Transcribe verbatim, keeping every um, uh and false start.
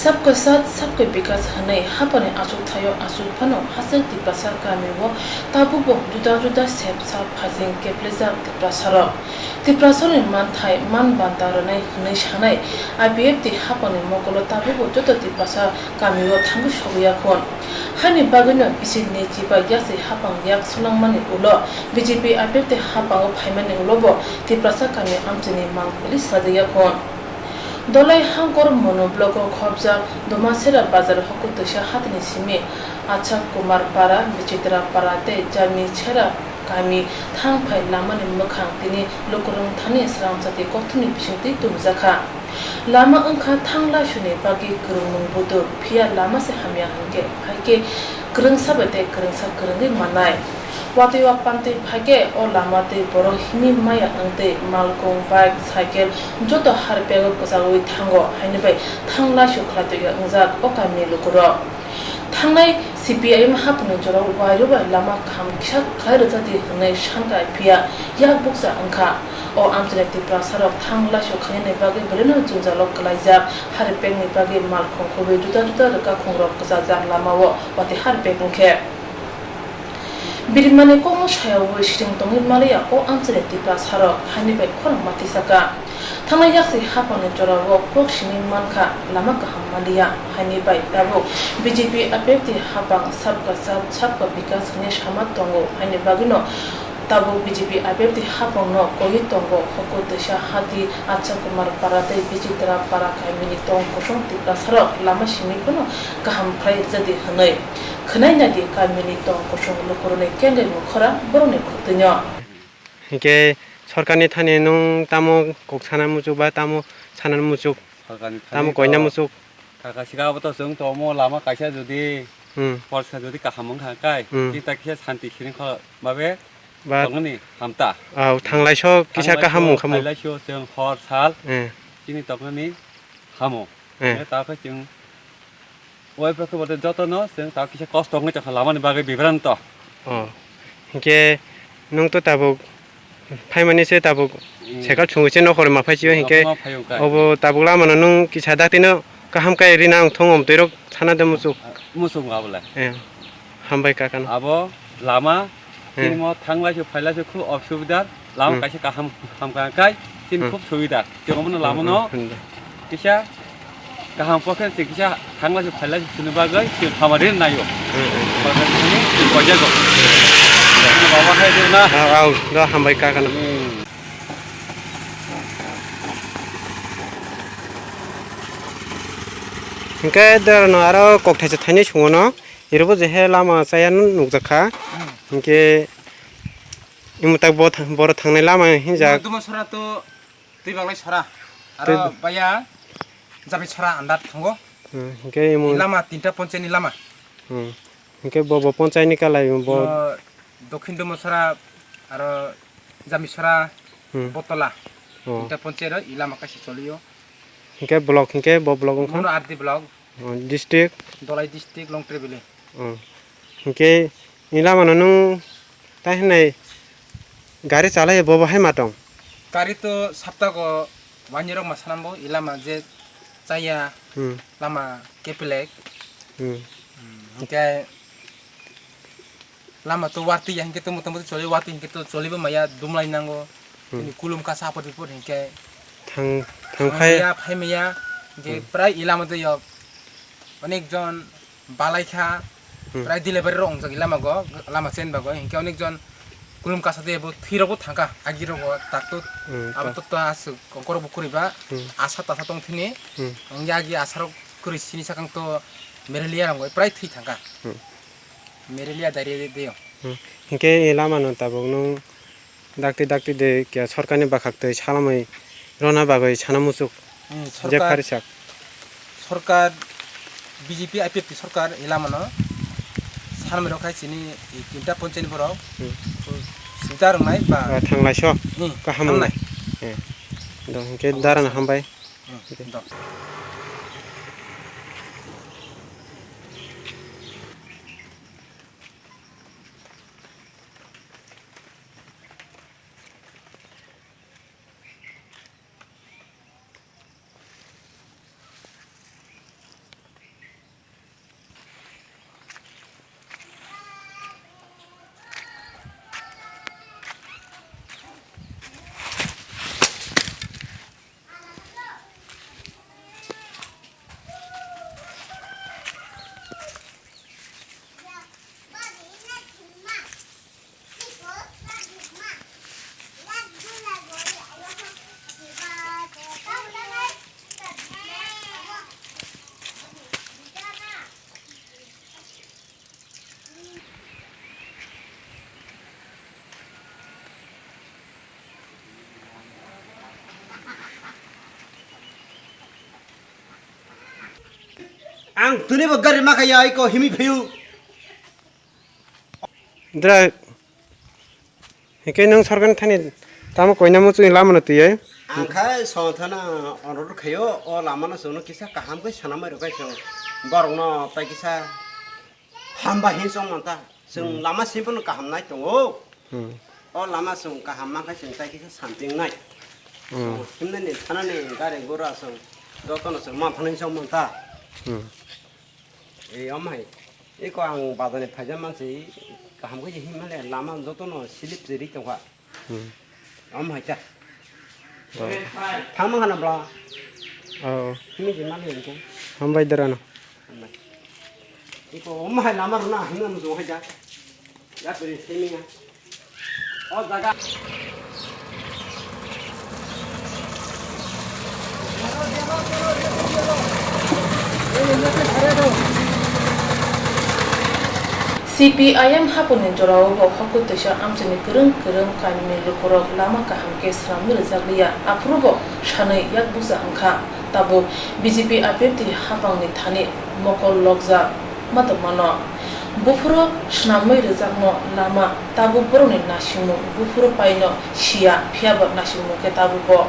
Sabka Saath Sabka Vikas hwnwi haphangni achukthai-o achuk phano hachal Tiprasa kamio tabukbo juda juda sep sap phajing keplijak Tiprasarok. Tiprasarokni manthai man banta rwnai hwnwi sanai I P F T haphangni mokolo tabukbo joto Tiprasa kamio thangwi sogwi ya khun. Haini bagwino bisi ni chiba yaksi haphang yak swlangmani ulo B J P I P F T haphango phaimani ulobo Tiprasa kami amchini mangpili sajak ya khun. Dolai Hangkor Mono block o khopjak Domasera bazar hokutwisa hatini simi Achak Kumar Para, Bichitra Para tei Jami Sera kami thang phai lamani mwkhang tini lukurok thani sramsati kothomni bisingtwi tubujak kha. Lama wngkha thang laisuni bagwi kwrwngmung budur, phiya lama se hamya hwnkhe, hai khe kwrwngsa bai tei kwrwngsa kwrwngwi mannai. Watwi wak pantwi phaikhe o lama twi borok himwi maya wngtwi malkung, bike, cycle joto harpego kwchagwi thango, haini bai thang laisu khlai tongya wngjak o kamini lukurok. Thangnai C P I M haphangni jorao wairwi bai lama kaham kisa khlai rwjadi hwnwi sankha, phiya yak bukcha wngkha. O amchini Tiprasarok thang laisu khainani bagwi belai no jwngjalo kwlaijak, harpegni bagwi malkhung khobwi juda juda rwkakhungrok kwchajak lamao watwi harpeg wngkhe. Birimani kokno sayaui siring tongwi maliya o amchini Tiprasarok haini bai khorang ma tisaka. Thangnai yaksi haphangni jorao kok simi mankha lama kaham maliya haini bai tabuk B J P I P F T haphang Sabka Saath Sabka Vikas hwnwi sama tongo haini bagwino tabuk B J P I P F T haphangno koiwi tongo. Hoko twisa hati Achak Kumar Para tei Bichitra Para kamini tong kosong Tiprasarok lama simi phano kaham khlai rwjadi hwnwi. Khwnai nadi kamini tong kosong lukurokni kengaimung khora borokni khortwino. Hinkhe sorkarni thani nwng tamo kok sana muchuk ba tamo sana muchuk, Sorkarni tamo thani koina to muchuk? Kaka sika abo to chwng tongmo lama kaisa jodi Hmm. porsa jodi kaham wngkha kai, Hmm. kita kisa santi siring kho babe Ba tongni hamta. Au, thanglaiso kisa Thanglaiso kaham wngkha mo? Phailaiso chwng hor sal Eh. chini tongmani hamo. Eh. Eh, ta khe chwng Oi pokhe bote jotono chwng ta kisa kosto wngwi tongkha lamani bagwi bibranto. Oh. Hinkhe nwng to tabuk phaimani se tabuk Hmm. cycle chungwi se nokhorwi ma phai sio hinkhe Nokhorwi ma phaio kai. Obo tabuk lamano nwng kisa daktino kaham kai rina ang thung om twi rok sana de muchuk. Muchuk ma bole. Eh. Hambai kakano. Abo lama Hmm. Chini mo thanglaisu phailasu khub osubida, lama Hmm. kaisa kaham hamkha kai, chini Hmm. khub subida. Chwng omono Hmm, lamano hmm, hmm. kisa kaham pokhe chwng kisa thanglaisu phailasu chini bagwi chwng hamari naio. Hmm, hmm. Pokhe chini chwng koijago. Chini baba hai duna. Au, au, do hambai kakano. Hmm. Hinkhe dorano aro kok thaisa thainwi sungo no. Irobo je he lama chaya no nukjakha. Hmm. Hinkhe imo tak bo tha-, boro thangnai lama hinjak. Duma sora to twi baglai sora. Aro Twi- baya jabi sora andat thango. Hmm, hinkhe imo Lama tinta poncheni lama. Hmm. Hinkhe bo, bo ponchai ni kalai bo. Mo Dokhin Duma sora aro jami sora Hmm. Botola. Oh. Tinta ponchai ro i lama kaisa cholio. Hinkhe block hinkhe bo block wngkha? Mono R D block. Oh, district? Dolai district, Longtrai valley. Oh. Hinkhe ni lama no nwng tai hinai gari chalai bo bo hai ma tong? Gari to saptago wani rok ma sanambo i lama je chaya Hmm. lama kepelek. Hmm. Hmm, hinkhe Lama to watwi ya hinkhe to mota moti choli watwi hinkhe to cholibo maya dumlai nango. Hmm. Tini kulum kasa apor bipor hinkhe Thang, thangphai. Thangmaya, phaimaya, hinkhe Hmm. prai i lama to yok. Onek jon balai kha, Hmm. prai delivery rok wngjak i lama go, lama chen bago, hinkhe onek jon kulum kasa de bo thwi rok bo thangkha, agi rok bo tak to Hmm, abo tak. To to aswk kongkor bo kwrwi ba, Hmm. asa tasa tong thini, Hmm. wngya agi asa rok kwrwi sini sakang to malaria rok prai thwi thangkha. Hmm. Malaria diarrhea de, de. Hmm. Hinkhe e lama no tabuk nwng dakti dakti de kya sorkar ni bwkhak twi salamwi rwna bagwi sana muchuk Hmm, je sorkar, phari sak. Sorkar B J P I P F T sorkar e lama no sanmwi rok khai chini e tinta poncheni borok Hmm. sinta rwngnai ba Ah, thanglaiso. Hmm, Kaham thangnai. Wngnai. Eh. Do hinkhe Thanglaiso. Dara no hambai. Hmm, do. Ang tini bo gari ma kaya iko himi phayu. Dra, hike nung sorgan thani tamo koina mo chuni lama no tiyai. Ang khai song thana onor khayo o lama no chwngno kisa kaham khe sanamai rw khe chwng borok no tai kisa hamba hin chong manta. Chwng lama simi phano kaham nai tongo. Hmm. O lama chwng kaham mankha chwng tai kisa samping nai. Hmm. Himnani thanani gari gura chwng jotono chwng manthani chong manta. Hmm. Ei, omo hai. Eko ang bazar ni phaijak mansi kaham khe himale lama jotono slip se ri tongkha. Hmm. Omo hai ta. Oh. Thangma hana bla. Oh. Himi je mali hingke. Hambai derano. Hambai. Eko omo hai lama runa himna mujo hai ja. Ya peri simi ya. C P I M haponi jorao bo hokutwisa amchaini kwrwng kwrwng kainwini lukurok lama kaham khe swnamwi rwjakliya, aphuru bo sanwi yak buja wngkha. Tabuk B J P I P F T hapangni thani mokol lokjak ma tongmano. Buphuru swnamwi rwjakno lama tabuk borokni naisingmung buphuru paino siya, phiyaba naisingmung khe tabukbo